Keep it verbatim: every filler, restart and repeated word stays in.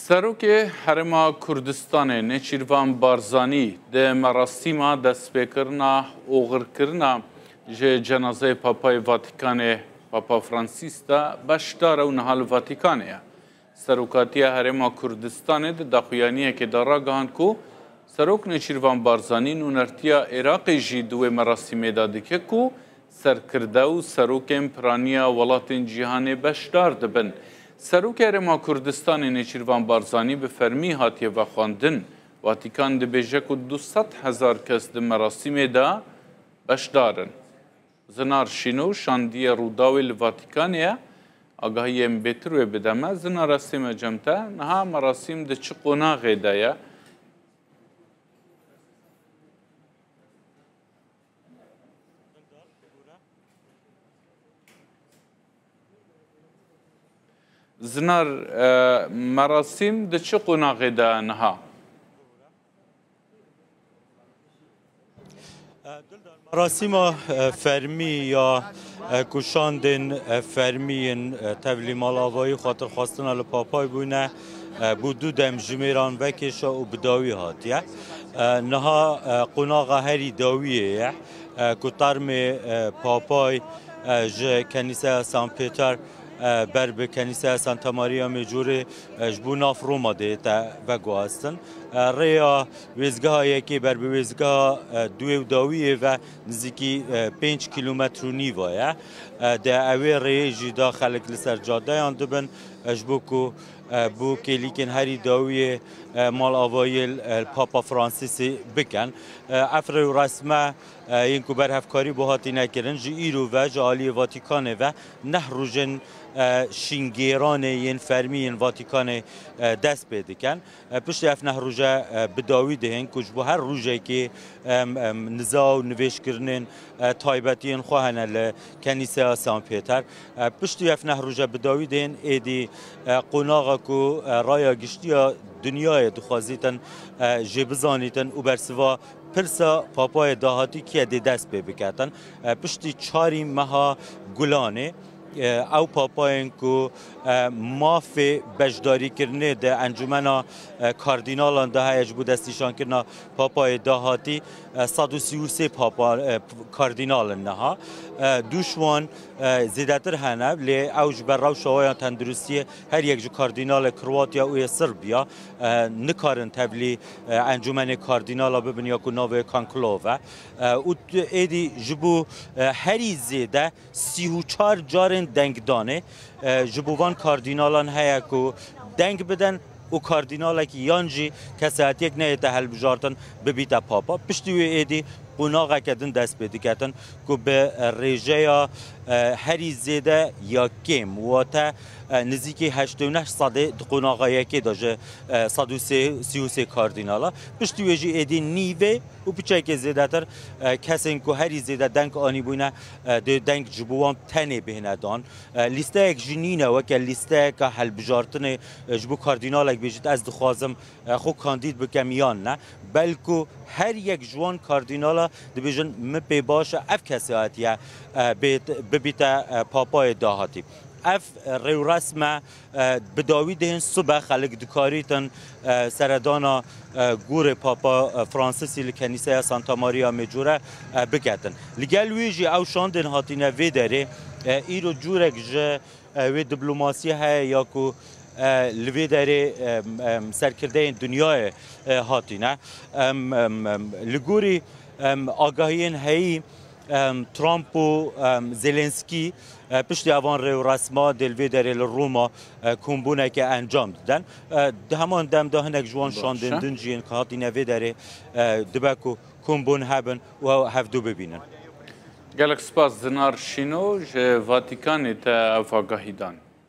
Serokê Herêma Kurdistanê Nêçîrvan Barzanî di merasîma destpêkirina oxirkirina ji cenazeyê Papayê Vatikanê Papa Francis de beşdar e û niha li Vatikanê ye. Serokatiya Herêma Kurdistanê di daxuyaniyekê de ragihand ku Serok Nêçîrvan Barzanî nûnertiya Iraqê jî di wê merasîmê de dike ku serkirde û serokên piraniya welatên cîhanê beşdar dibin. Serokê Herêma Kurdistanê Nêçîrvan Barzanî bi fermî hatiye vexwendin. Vatikan dibêje ku du sed hezar kes di merasîmê de beşdar in. Zinar Şîno şandiye Rûdawê li Vatikanê ye. Agahiyên bêtir wê bide me. Zinar, ez tême cem te. Niha merasîm di çi qonaxê de ye? Zinar, e, merasîm di çi qonaxê de niha? Merasîma, e, fermî ya, e, ku şandên, e, fermî yên, e, tevlî malavayî xatirxwastina li Papayê bûne, e, bû du dem jimêran vekêşa û bi dawî hatiye. E, niha, e, qonaxa herî dawiyê ye, e, ku termê, e, Papayê, e, ji Kenîseya San Pêter, e, ber bi Kenîseya Santa Maria Maggiore, e, ji bo nav Roma dê te veguhastin. E, rêya wêzgeha yekê ber bi wêzgeha, e, duê û dawiyê ve nizîkî, e, pênc kîlometr û nîva ye. E, di ewê rêyê jî de xelk li ser cadeyan dibin, e, ji bo ku, e, bo kêlîkên herî dawiyê, e, malavayî, e, Papa Francisî bikin. E, ev rêwresme, e, yên ku berhevkarî bo hatîne kirin, ji îro ve ji aliyê Vatikanê ve neh rojên, e, şîngêranê yên fermî yên Vatikanê, e, dest pê dikin. E, piştî ev neh roje, e, bi dawî dihên ku ji bo her rojekê, em, em, niza û nivêjkirinên, e, taybetiyên xwe hene li Kenîseya San Pêter. E, piştî ev neh roje bi dawî dihên êdî, e, qonaxa ku, e, raya giştî ya dinyayê dixwazîtin, e, jê bizanîtin û bersiva pirsa Papayê dahatî kî ye dê dest pê biketin. E, piştî çarî meha Gulanê, e, ew papayên ku, e, mafê beşdarîkirinê di encûmena, e, kardînalan de heye ji bo destnîşankirina Papayê dahatî, e, sed û sî û sê papa, e, kardînal in niha. E, du ji wan, e, zêdetir hene, lê ew ji ber rewşa we ya tenduristiyê her yek ji kardînalê Kroatya û yê Sirbiya, e, nikarin tevlî, e, encûmenê kardînala bibin ya ku navê konklave. E, û t-, êdî ji bo, e, herî zêde sî û çar carên dengdanê, e, ji bo van kardînalan heye ku deng bidin û kardînalekî yan jî kesayetiyek neyête hilbijartin bibîte papa. Piştî wê êdî qonaxeke din dest pê diketin ku bi rêjeya, e, herî zêde ya kêm, wate, e, nizîkî heştê û neh sedê di qonaxa yekê de ji, e, sed û sî û sê kardînala. Piştî wê jî êdî nîvê û piçekê zêdetir, e, kesên ku herî zêde deng anîbûne, e, dê deng ji bo wan tenê bihêne dan. E, lîsteyek jî nîne weke lîsteyeke helbijartinê, e, ji bo kardînalek bêjit, ez dixwazim, e, xwe kandîd bikem yan ne. Belku her yek ji wan kardînala dibêjin, min pê baş e ev kesayetiye, e, bêt-, bibîte, e, papayê dahatî. Ev, e, rêwresme, e, bi dawî dihên sibe xelk dikarîtin, e, seredana, e, gorê Papa, e, Francisî li Kenîseya Santa Maria Maggiore, e, biketin. Li gel wî jî ew şandên hatine vê derê, e, îro curek ji, e, wê diplomasiyê heye ya ku, e, li vê derê, e, e, serkirdeyên dinyayê, e, hatine. Em, em, em, li gorî, em, agahiyên heyî, em, Trump û, em, Zelensky, e, piştî evan rêwresma dê li vê derê li Roma, e, kombûneke encam didin. E, di heman dem de hinek ji wan Baş e. şandên din jî yên ku hatîne vê derê, e, dibe ku kombûn hebin û ew hevdû bibînin. Gelek spas Zinar Şîno ji Vatikanê te ev agahî dan.